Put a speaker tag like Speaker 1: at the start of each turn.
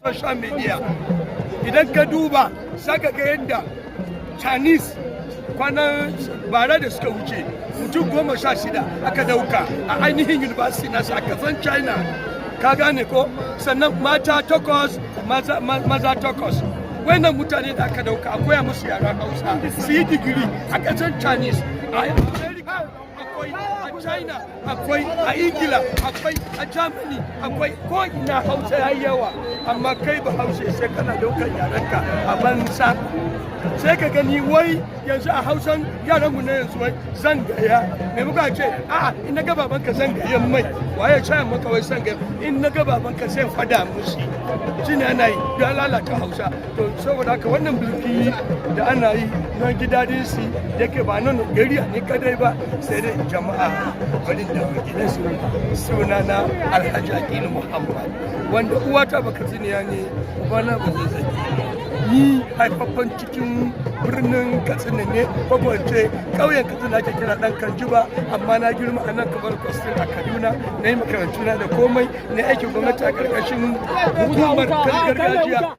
Speaker 1: Social media, idan ka duba, saka ga yadda Chinese kwanan bara da suka wuce, mutum 16 aka dauka a ainihin university nasu a kasan China, ka gane ko? Sannan mata takwas, maza takwas. Wannan mutane da aka dauka a koya musu yaren Hausa su yi digiri a kasan Chinese, a America akwai, a China akwai, a Ingila akwai, a Germany akwai, ko ina Hausa ya yi yawa. Amma kai ba Haushe, sai kana daukan yarenka a banza. Sai ka gani wai yanzu a Hausan yaranmu na yanzu, wai zan gaya mai muka ce, a'a, in na ga babanka zan gayan mai waye caya maka, wai zan gaya, in na ga babanka sai fada mushi. Shine ana yi don lalata Hausa. To, saboda haka wannan biki da ana yi na gida su yake ba nan gari ne kadai ba. Sai dai jama'a, bari da gidan su. Suna na Alhaji Akilu Muhammad, wanda uwata Bakatsiniya ne, ubana ba zai ni haifaffen cikin birnin Katsina ne, ko ce ƙauyen Katsina ake kira Dan Kanjuba, amma na girma a nan kamar Kwastin a Kaduna. Na yi makarantuna da komai, na aikin gwamnati a ƙarƙashin hukumar gargajiya.